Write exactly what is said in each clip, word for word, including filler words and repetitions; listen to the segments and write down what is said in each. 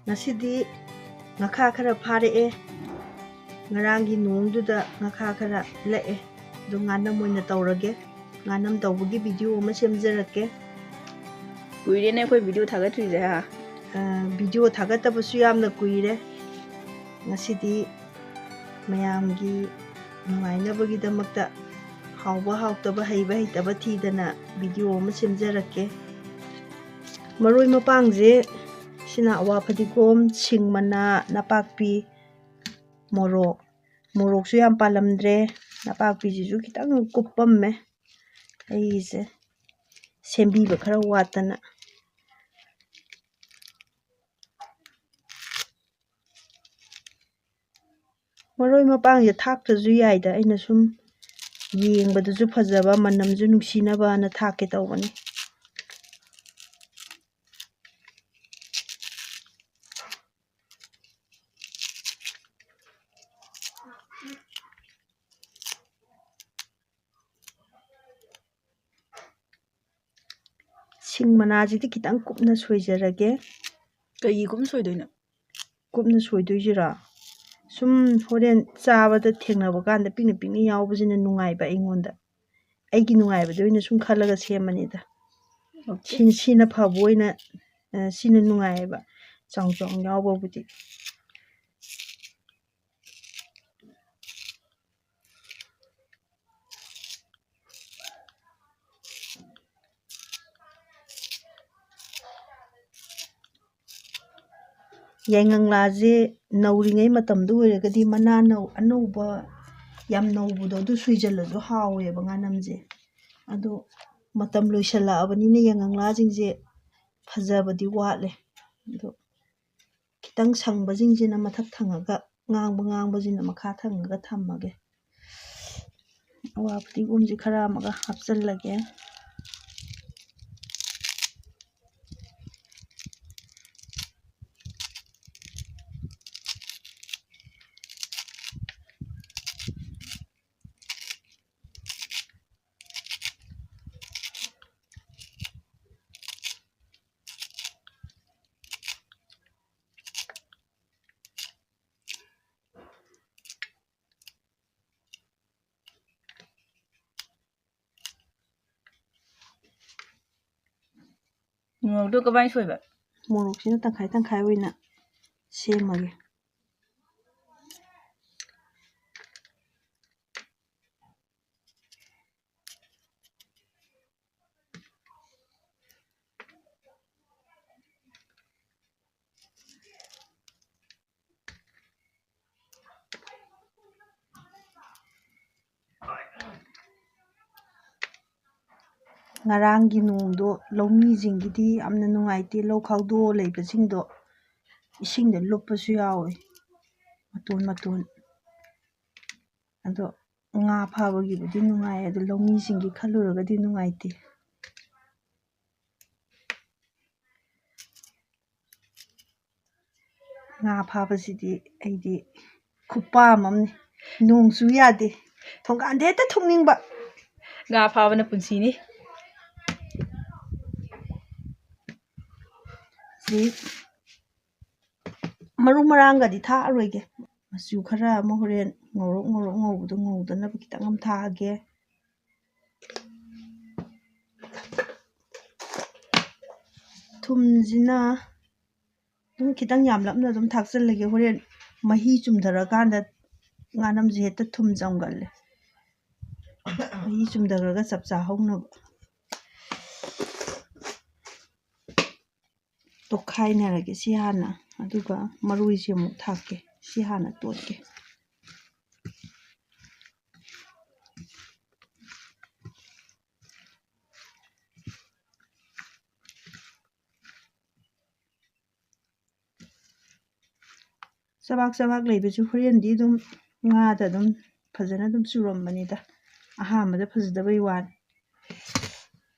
ꯉꯁꯤꯗꯤ ꯉꯥꯈꯥ ꯈꯔ ꯐꯥꯔꯛꯑꯦ꯫ ꯉꯔꯥꯡꯒꯤ ꯅꯣꯡꯗꯨꯗ ꯉꯥꯈꯥ ꯈꯔ ꯂꯛꯑꯦ꯫ ꯑꯗꯨ ꯉꯥꯅꯝ ꯑꯣꯏꯅ ꯇꯧꯔꯒꯦ꯫ ꯉꯥꯅꯝ ꯇꯧꯕꯒꯤ ꯚꯤꯗꯤꯑꯣ ꯑꯃ ꯁꯦꯝꯖꯔꯛꯀꯦ꯫ ꯀꯨꯏꯔꯦꯅꯦ ꯑꯩꯈꯣꯏ ꯚꯤꯗꯤꯑꯣ ꯊꯥꯒꯠꯇ꯭ꯔꯤꯁꯦ, ꯍꯥ? ꯑ, ꯚꯤꯗꯤꯑꯣ ꯊꯥꯒꯠꯇꯕꯁꯨ ꯌꯥꯝꯅ ꯀꯨꯏꯔꯦ꯫ ꯉꯁꯤꯗꯤ ꯃꯌꯥꯝꯒꯤ ꯅꯨꯡꯉꯥꯏꯅꯕꯒꯤꯗꯃꯛꯇ ꯍꯥꯎꯕ ꯍꯥꯎꯇꯕ, ꯍꯩꯕ ꯍꯩꯇꯕ ꯊꯤꯗꯅ ꯚꯤꯗꯤꯑꯣ ꯑꯃ ꯁꯦꯝꯖꯔꯛꯀꯦ꯫ ꯃꯔꯣꯏ ꯃꯄꯥꯡꯁꯦ ꯁꯤꯅ ꯑꯋꯥ ꯐꯗꯤꯒꯣꯝ, ꯁꯤꯡ ꯃꯅꯥ, ꯅꯄꯥꯛꯄꯤ, ꯃꯣꯔꯣꯛ꯫ ꯃꯣꯔꯣꯛꯁꯨ ꯌꯥꯝ ꯄꯥꯜꯂꯝꯗ꯭ꯔꯦ, ꯅꯄꯥꯛꯄꯤꯁꯤꯁꯨ ꯈꯤꯇꯪ ꯀꯨꯞꯄꯝꯃꯦ ꯑꯩꯒꯤꯁꯦ, ꯁꯦꯝꯕꯤꯕ ꯈꯔ ꯋꯥꯠꯇꯅ꯫ ꯃꯔꯣꯏ ꯃꯄꯥꯡꯁꯦ ꯊꯥꯛꯇ꯭ꯔꯁꯨ ꯌꯥꯏꯗ, ꯑꯩꯅ ꯁꯨꯝ ꯌꯦꯡꯕꯗꯁꯨ ꯐꯖꯕ, ꯃꯅꯝꯁꯨ ꯅꯨꯡꯁꯤꯅꯕꯅ ꯊꯥꯛꯀꯦ ꯇꯧꯕꯅꯤ꯫ ꯁꯤꯡ ꯃꯅꯥꯁꯤꯗꯤ ꯈꯤꯇꯪ ꯀꯨꯞꯅ ꯁꯣꯏꯖꯔꯒꯦ꯫ ꯀꯩꯒꯤ ꯀꯨꯞꯅ ꯁꯣꯏꯗꯣꯏꯅꯣ? ꯀꯨꯞꯅ ꯁꯣꯏꯗꯣꯏꯁꯤꯔꯣ? ꯁꯨꯝ ꯍꯣꯔꯦꯟ ꯆꯥꯕꯗ ꯊꯦꯡꯅꯕ ꯀꯥꯟꯗ ꯄꯤꯛꯅ ꯄꯤꯛꯅ ꯌꯥꯎꯕꯁꯤꯅ ꯅꯨꯡꯉꯥꯏꯕ ꯑꯩꯉꯣꯟꯗ꯫ ꯑꯩꯒꯤ ꯅꯨꯡꯉꯥꯏꯕꯗ ꯑꯣꯏꯅ ꯁꯨꯝ ꯈꯜꯂꯒ ꯁꯦꯝꯕꯅꯤꯗ꯫ ꯑꯣꯀꯦ꯫ ꯁꯤ-, ꯁꯤꯅ ꯐꯕ ꯑꯣꯏꯅ, ꯑ, ꯁꯤꯅ ꯅꯨꯡꯉꯥꯏꯌꯦꯕ꯫ ꯆꯥꯎ ꯆꯥꯎ ꯌꯥꯎꯕꯕꯨꯗꯤ꯫ ꯌꯥꯏꯉꯪꯂꯥꯁꯦ ꯅꯧꯔꯤꯉꯩ ꯃꯇꯝꯗ ꯑꯣꯏꯔꯒꯗꯤ ꯃꯅꯥ ꯅꯧ-, ꯑꯅꯧꯕ, ꯌꯥꯝ ꯅꯧꯕꯗꯣ, ꯑꯗꯨ ꯁꯨꯏꯖꯜꯂꯁꯨ ꯍꯥꯎꯋꯦꯕ ꯉꯥꯅꯝꯁꯦ꯫ ꯑꯗꯣ ꯃꯇꯝ ꯂꯣꯏꯁꯜꯂꯛꯑꯕꯅꯤꯅ ꯌꯥꯏꯉꯪꯂꯥꯁꯤꯡꯁꯦ ꯐꯖꯕꯗꯤ ꯋꯥꯠꯂꯦ꯫ ꯑꯗꯣ ꯈꯤꯇꯪ ꯁꯪꯕꯁꯤꯡꯁꯤꯅ ꯃꯊꯛ ꯊꯪꯉꯒ, ꯉꯥꯡꯕ ꯉꯥꯡꯕꯁꯤꯅ ꯃꯈꯥ ꯊꯪꯉꯒ ꯊꯝꯃꯒꯦ꯫ ꯑꯋꯥ ꯐꯗꯤꯒꯣꯝꯁꯦ ꯈꯔ ꯑꯃꯒ ꯍꯥꯞꯆꯜꯂꯒꯦ꯫ ꯃꯣꯔꯣꯛꯇꯣ ꯀꯃꯥꯏꯅ ꯁꯣꯏꯕ? ꯃꯣꯔꯣꯛꯁꯤꯅ ꯇꯪꯈꯥꯏ ꯇꯪꯈꯥꯏ ꯑꯣꯏꯅ ꯁꯦꯝꯃꯒꯦ꯫ ꯉꯔꯥꯡꯒꯤ ꯅꯣꯡꯗꯣ ꯂꯧꯃꯤꯁꯤꯡꯒꯤꯗꯤ ꯌꯥꯝꯅ ꯅꯨꯡꯉꯥꯏꯇꯦ꯫ ꯂꯧ ꯈꯥꯎꯗꯣꯛꯑ ꯂꯩꯕꯁꯤꯡꯗꯣ ꯏꯁꯤꯡꯗ ꯂꯨꯞꯄꯁꯨ ꯌꯥꯎꯋꯦ, ꯃꯇꯣꯟ ꯃꯇꯣꯟ꯫ ꯑꯗꯣ ꯉꯥ ꯐꯥꯕꯒꯤꯕꯨꯗꯤ ꯅꯨꯡꯉꯥꯏ, ꯑꯗꯣ ꯂꯧꯃꯤꯁꯤꯡꯒꯤ ꯈꯜꯂꯨꯔꯒꯗꯤ ꯅꯨꯡꯉꯥꯏꯇꯦ꯫ ꯉꯥ ꯐꯥꯕꯁꯤꯗꯤ ꯑꯩꯗꯤ ꯈꯨꯄꯥꯝ ꯑꯃꯅꯤ꯫ ꯅꯣꯡ ꯆꯨ ꯌꯥꯗꯦ, ꯊꯣꯡꯒꯥꯟꯗ ꯍꯦꯛꯇ ꯊꯣꯛꯅꯤꯡꯕ꯫ ꯉꯥ ꯐꯥꯕꯅ ꯄꯨꯟꯁꯤꯅꯤ꯫ ꯁꯤ ꯃꯔꯨ ꯃꯔꯥꯡꯒꯗꯤ ꯊꯥꯛꯑꯔꯣꯏꯒꯦ꯫ ꯃꯆꯨ ꯈꯔ ꯑꯃ ꯍꯣꯔꯦꯟ ꯉꯧꯔꯣꯛ ꯉꯧꯔꯣꯛ ꯉꯧꯕꯗꯣ ꯉꯧꯗꯅꯕ ꯈꯤꯇꯪ ꯑꯃ ꯊꯥꯛꯑꯒꯦ꯫ ꯊꯨꯝꯁꯤꯅ ꯑꯗꯨꯝ ꯈꯤꯇꯪ ꯌꯥꯝꯂꯞꯅ ꯑꯗꯨꯝ ꯊꯥꯛꯆꯜꯂꯒꯦ꯫ ꯍꯣꯔꯦꯟ ꯃꯍꯤ ꯆꯨꯝꯊꯔꯀꯥꯟꯗ ꯉꯥꯅꯝꯁꯦ ꯍꯦꯛꯇ ꯊꯨꯝ ꯆꯝꯒꯜꯂꯦ꯫ ꯃꯍꯤ ꯆꯨꯝꯊꯈ꯭ꯔꯒ ꯆꯞ ꯆꯥꯍꯧꯅꯕ꯫ ꯇꯣꯠꯈꯥꯏꯅꯔꯒꯦ ꯁꯤ ꯍꯥꯟꯅ, ꯑꯗꯨꯒ ꯃꯔꯣꯏꯁꯦ ꯑꯃꯨꯛ ꯊꯥꯛꯀꯦ꯫ ꯁꯤ ꯍꯥꯟꯅ ꯇꯣꯠꯀꯦ꯫ ꯆꯕꯥꯛ ꯆꯕꯥꯛ ꯂꯩꯕꯁꯨ ꯍꯣꯔꯦꯟꯗꯤ ꯑꯗꯨꯝ ꯉꯥꯗ ꯑꯗꯨꯝ ꯐꯖꯅ ꯑꯗꯨꯝ ꯆꯨꯔꯝꯕꯅꯤꯗ꯫ ꯑꯍꯥꯟꯕꯗ ꯐꯖꯗꯕꯩ ꯋꯥꯅꯤ꯫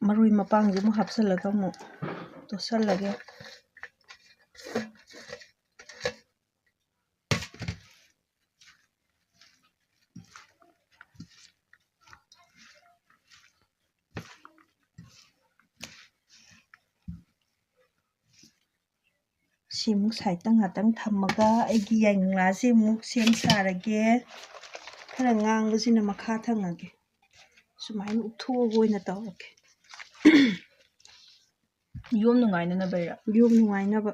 ꯃꯔꯣꯏ ꯃꯄꯥꯡꯁꯦ ꯑꯃꯨꯛ ꯍꯥꯞꯆꯤꯜꯂꯒ ꯑꯃꯨꯛ ꯇꯣꯠꯁꯜꯂꯒꯦ꯫ ꯁꯤꯃꯨꯛ ꯁꯥꯏꯠꯇ ꯉꯥꯛꯇꯪ ꯊꯝꯃꯒ ꯑꯩꯒꯤ ꯌꯥꯏꯉꯪꯂꯥꯁꯦ ꯑꯃꯨꯛ ꯁꯦꯝ ꯁꯥꯔꯒꯦ꯫ ꯈꯔ ꯉꯥꯡꯕꯁꯤꯅ ꯃꯈꯥ ꯊꯪꯉꯒꯦ꯫ ꯁꯨꯃꯥꯏꯅ ꯎꯞꯊꯣꯛꯑꯒ ꯑꯣꯏꯅ ꯇꯧꯔꯒꯦ꯫ ꯌꯣꯝ ꯅꯨꯡꯉꯥꯏꯅꯅꯕꯩꯔꯥ? ꯌꯣꯝ ꯅꯨꯡꯉꯥꯏꯅꯕ꯫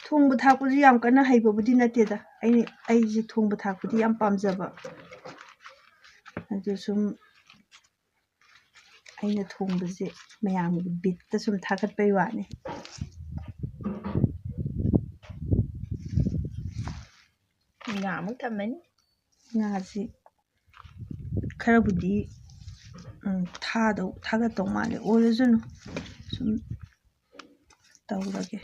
ꯊꯣꯡꯕ ꯊꯥꯛꯄꯁꯨ ꯌꯥꯝ ꯀꯟꯅ ꯍꯩꯕꯕꯨꯗꯤ ꯅꯠꯇꯦꯗ꯫ ꯑꯩ, ꯑꯩꯁꯦ ꯊꯣꯡꯕ ꯊꯥꯛꯄꯗꯤ ꯌꯥꯝ ꯄꯥꯝꯖꯕ꯫ ꯑꯗꯨ ꯁꯨꯝ ꯑꯩꯅ ꯊꯣꯡꯕꯁꯦ ꯃꯌꯥꯝꯒꯤ ꯕꯤꯠꯇ ꯁꯨꯝ ꯊꯥꯒꯠꯄꯩ ꯋꯥꯅꯤ꯫ ꯉꯥꯃꯨꯛ ꯊꯝꯃꯅꯤ꯫ ꯉꯥꯁꯤ ꯈꯔꯕꯨꯗꯤ, ꯎꯝ, ꯊꯥꯗꯧ, ꯊꯥꯒꯠꯇꯧ ꯃꯥꯜꯂꯦ꯫ ꯑꯣꯏꯔꯁꯅꯨ, ꯁꯨꯝ ꯇꯧꯔꯒꯦ꯫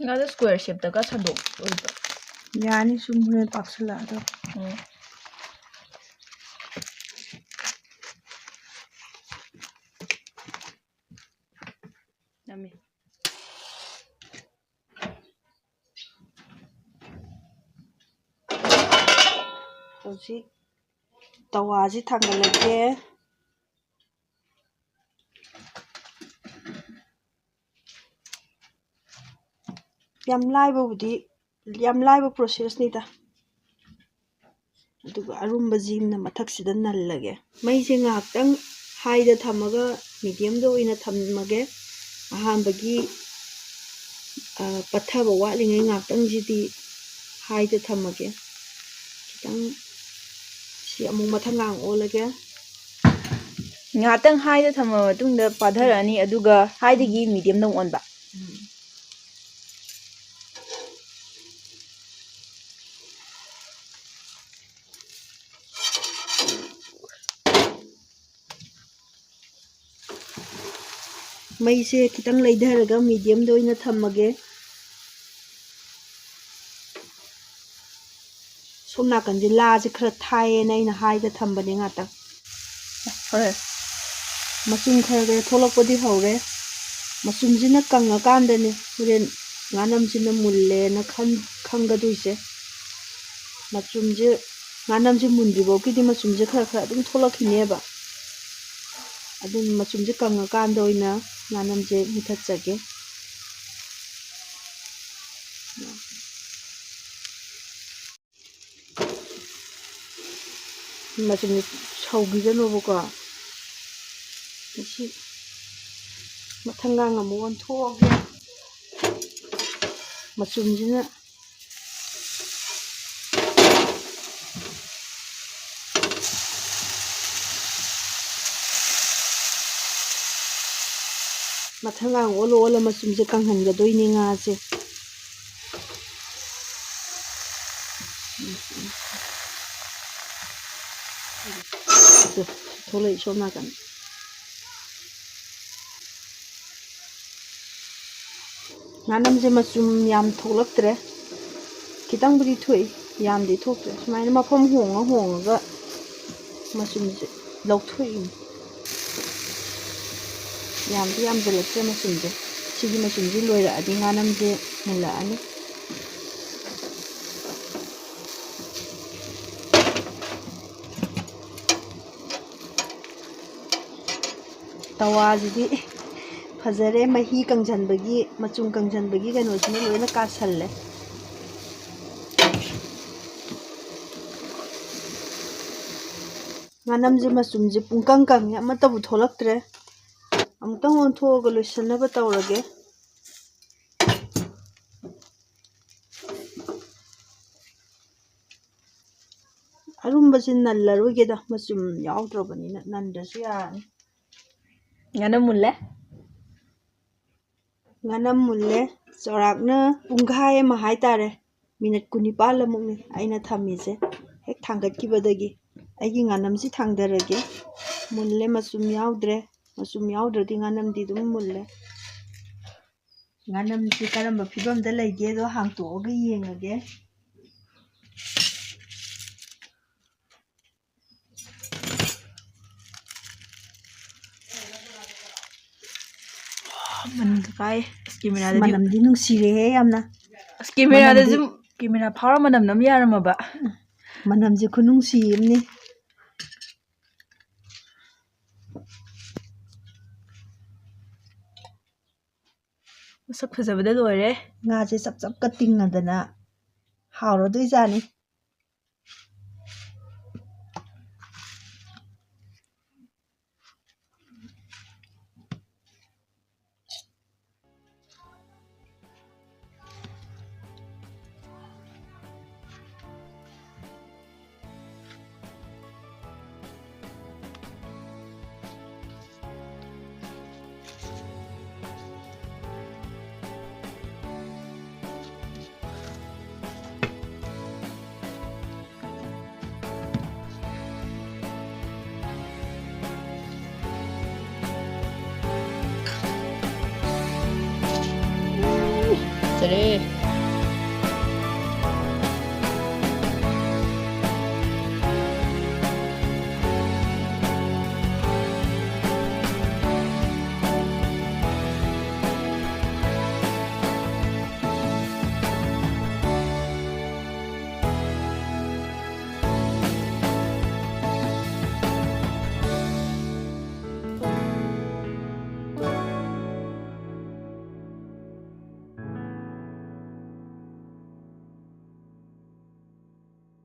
ꯉꯥꯗꯣ square shapeꯇꯒ ꯁꯟꯗꯣꯛꯑꯣꯏꯗ꯭ꯔꯣ? ꯌꯥꯅꯤ, ꯁꯨꯝ ꯍꯣꯔꯦꯟ ꯄꯥꯛꯁꯜꯂꯛꯑꯗꯧꯅꯤ꯫ ꯎꯝ꯫ ꯅꯝꯃꯤ꯫ ꯍꯧꯖꯤꯛ ꯇꯋꯥꯁꯤ ꯊꯥꯡꯒꯠꯂꯒꯦ꯫ ꯌꯥꯝ ꯂꯥꯏꯕꯕꯨꯗꯤ, ꯌꯥꯝ ꯂꯥꯏꯕ processꯅꯤꯗ꯫ ꯑꯗꯨꯒ ꯑꯔꯨꯝꯕꯁꯤꯃꯅ ꯃꯊꯛꯁꯤꯗ ꯅꯜꯂꯒꯦ꯫ ꯃꯩꯁꯦ ꯉꯥꯏꯍꯥꯛꯇꯪ highꯗ ꯊꯝꯃꯒ mediumꯗ ꯑꯣꯏꯅ ꯊꯝꯃꯒꯦ꯫ ꯑꯍꯥꯟꯕꯒꯤ, ꯑ, ꯄꯠꯊꯕ ꯋꯥꯠꯂꯤꯉꯩ ꯉꯥꯏꯍꯥꯛꯇꯪꯁꯤꯗꯤ highꯗ ꯊꯝꯃꯒꯦ꯫ ꯈꯤꯇꯪ ꯁꯤ ꯑꯃꯨꯛ ꯃꯊꯪ ꯉꯥꯡ ꯑꯣꯜꯂꯒꯦ꯫ ꯉꯥꯏꯍꯥꯛꯇꯪ highꯗ ꯊꯝꯃ ꯃꯇꯨꯡꯗ ꯄꯥꯊꯔꯛꯑꯅꯤ, ꯑꯗꯨꯒ highꯗꯒꯤ mediumꯗ ꯑꯃꯨꯛ ꯑꯣꯟꯕ꯫ ꯎꯝ꯫ ꯃꯩꯁꯦ ꯈꯤꯇꯪ ꯂꯩꯊꯔꯒ mediumꯗ ꯑꯣꯏꯅ ꯊꯝꯃꯒꯦ꯫ ꯁꯣꯝ ꯅꯥꯀꯟꯁꯦ ꯂꯥꯁꯦ ꯈꯔ ꯊꯥꯏꯌꯦꯅ ꯑꯩꯅ highꯗ ꯊꯝꯕꯅꯦ ꯉꯥꯛꯇꯪ꯫ ꯍꯣꯏ꯫ ꯃꯆꯨꯝ ꯈꯔ ꯈꯔ ꯊꯣꯛꯂꯛꯄꯗꯤ ꯍꯧꯔꯦ꯫ ꯃꯆꯨꯝꯁꯤꯅ ꯀꯪꯉꯀꯥꯟꯗꯅꯦ ꯍꯣꯔꯦꯟ ꯉꯥꯅꯝꯁꯤꯅ ꯃꯨꯜꯂꯦꯅ ꯈꯟ-, ꯈꯪꯒꯗꯣꯏꯁꯦ꯫ ꯃꯆꯨꯝꯁꯦ, ꯉꯥꯅꯝꯁꯦ ꯃꯨꯟꯗ꯭ꯔꯤꯐꯥꯎꯒꯤꯗꯤ ꯃꯆꯨꯝꯁꯦ ꯈꯔ ꯈꯔ ꯑꯗꯨꯝ ꯊꯣꯛꯂꯛꯈꯤꯅꯦꯕ꯫ ꯑꯗꯨꯅ ꯃꯆꯨꯝꯁꯦ ꯀꯪꯉꯀꯥꯟꯗ ꯑꯣꯏꯅ ꯉꯥꯅꯝꯁꯦ ꯃꯨꯊꯠꯆꯒꯦ꯫ ꯃꯆꯨꯝꯁꯦ ꯁꯧꯈꯤꯁꯅꯣꯕꯀꯣ꯫ ꯃꯁꯤ ꯃꯊꯪꯒ ꯑꯃꯨꯛ ꯑꯣꯟꯊꯣꯛꯑꯒꯦ꯫ ꯃꯆꯨꯝꯁꯤꯅ ꯃꯊꯪꯒ ꯑꯣꯜꯂ ꯑꯣꯜꯂ ꯃꯆꯨꯝꯁꯦ ꯀꯪꯍꯟꯒꯗꯣꯏꯅꯤ ꯉꯥꯁꯦ꯫ ꯁꯦ, ꯊꯣꯛꯂꯛꯏ ꯁꯣꯝ ꯅꯥꯀꯟ꯫ ꯉꯥꯅꯝꯁꯦ ꯃꯆꯨꯝ ꯌꯥꯝ ꯊꯣꯛꯂꯛꯇ꯭ꯔꯦ, ꯈꯤꯇꯪꯕꯨꯗꯤ ꯊꯣꯛꯏ, ꯌꯥꯝꯗꯤ ꯊꯣꯛꯇ꯭ꯔꯦ꯫ ꯁꯨꯃꯥꯏꯅ ꯃꯐꯝ ꯍꯣꯡꯉ ꯍꯣꯡꯉꯒ ꯃꯆꯨꯝꯁꯦ ꯂꯧꯊꯣꯛꯏꯅꯤ꯫ ꯌꯥꯝꯗꯤ ꯌꯥꯝꯁꯤꯜꯂꯛꯇ꯭ꯔꯦ ꯃꯆꯨꯝꯁꯦ꯫ ꯁꯤꯒꯤ ꯃꯆꯨꯝꯁꯦ ꯂꯣꯏꯔꯛꯑꯗꯤ ꯉꯥꯅꯝꯁꯦ ꯃꯨꯜꯂꯛꯑꯅꯤ꯫ ꯇꯋꯥꯁꯤꯗꯤ ꯐꯖꯔꯦ, ꯃꯍꯤ ꯀꯪꯁꯤꯟꯕꯒꯤ, ꯃꯆꯨꯝ ꯀꯪꯁꯤꯟꯕꯒꯤ ꯀꯩꯅꯣꯁꯤꯅ ꯂꯣꯏꯅ ꯀꯥꯁꯜꯂꯦ꯫ ꯉꯥꯅꯝꯁꯦ ꯃꯆꯨꯝꯁꯦ ꯄꯨꯡꯀꯪ ꯀꯪꯉꯦ, ꯑꯃꯠꯇꯕꯨ ꯊꯣꯛꯂꯛꯇ꯭ꯔꯦ꯫ ꯑꯃꯨꯛꯇꯪ ꯑꯣꯟꯊꯣꯛꯑꯒ ꯂꯣꯏꯁꯤꯟꯅꯕ ꯇꯧꯔꯒꯦ꯫ ꯑꯔꯨꯝꯕꯁꯤ ꯅꯜꯂꯔꯣꯏꯒꯦꯗ, ꯃꯆꯨꯝ ꯌꯥꯎꯗ꯭ꯔꯕꯅꯤꯅ ꯅꯟꯗ꯭ꯔꯁꯨ ꯌꯥꯔꯅꯤ꯫ ꯉꯥꯅꯝ ꯃꯨꯜꯂꯦ꯫ ꯉꯥꯅꯝ ꯃꯨꯜꯂꯦ꯫ ꯆꯥꯎꯔꯥꯛꯅ ꯄꯨꯡꯈꯥꯏ ꯑꯃ ꯍꯥꯏꯇꯥꯔꯦ, ꯃꯤꯅꯠ ꯀꯨꯟꯅꯤꯄꯥꯜ ꯑꯃꯨꯛꯅꯤ ꯑꯩꯅ ꯊꯝꯃꯤꯁꯦ꯫ ꯍꯦꯛ ꯊꯥꯡꯒꯠꯈꯤꯕꯗꯒꯤ ꯑꯩꯒꯤ ꯉꯥꯅꯝꯁꯤ ꯊꯥꯡꯗꯔꯒꯦ꯫ ꯃꯨꯜꯂꯦ, ꯃꯆꯨꯝ ꯌꯥꯎꯗ꯭ꯔꯦ꯫ ꯃꯆꯨꯝ ꯌꯥꯎꯗ꯭ꯔꯗꯤ ꯉꯥꯅꯝꯗꯤ ꯑꯗꯨꯝ ꯃꯨꯜꯂꯦ꯫ ꯉꯥꯅꯝꯁꯤ ꯀꯔꯝꯕ ꯐꯤꯕꯝꯗ ꯂꯩꯒꯦꯗꯣ ꯍꯥꯡꯇꯣꯛꯑꯒ ꯌꯦꯡꯉꯒꯦ꯫ ꯃꯅꯝ ꯀꯥꯏ꯫ ꯑꯁ, ꯀꯦꯃꯦꯔꯥꯗꯗꯤ ꯃꯅꯝꯗꯤ ꯅꯨꯡꯁꯤꯔꯦꯍꯦ ꯌꯥꯝꯅ꯫ ꯑꯁ, ꯀꯦꯃꯦꯔꯥꯗꯁꯨ ꯃꯅꯝꯗꯤ ꯀꯦꯃꯦꯔꯥ ꯐꯥꯎꯔ ꯃꯅꯝ ꯅꯝ ꯌꯥꯔꯝꯃꯕ꯫ ꯃꯅꯝꯁꯦ ꯈꯨꯅꯨꯡꯁꯤ ꯑꯃꯅꯤ꯫ ꯃꯁꯛ ꯐꯖꯕꯗ ꯂꯣꯏꯔꯦ꯫ ꯉꯥꯁꯦ ꯆꯞ ꯆꯞꯀ ꯇꯤꯡꯉꯗꯅ ꯍꯥꯎꯔꯗꯣꯏꯖꯥꯠꯅꯤ꯫ ꯐꯖꯔꯦ꯫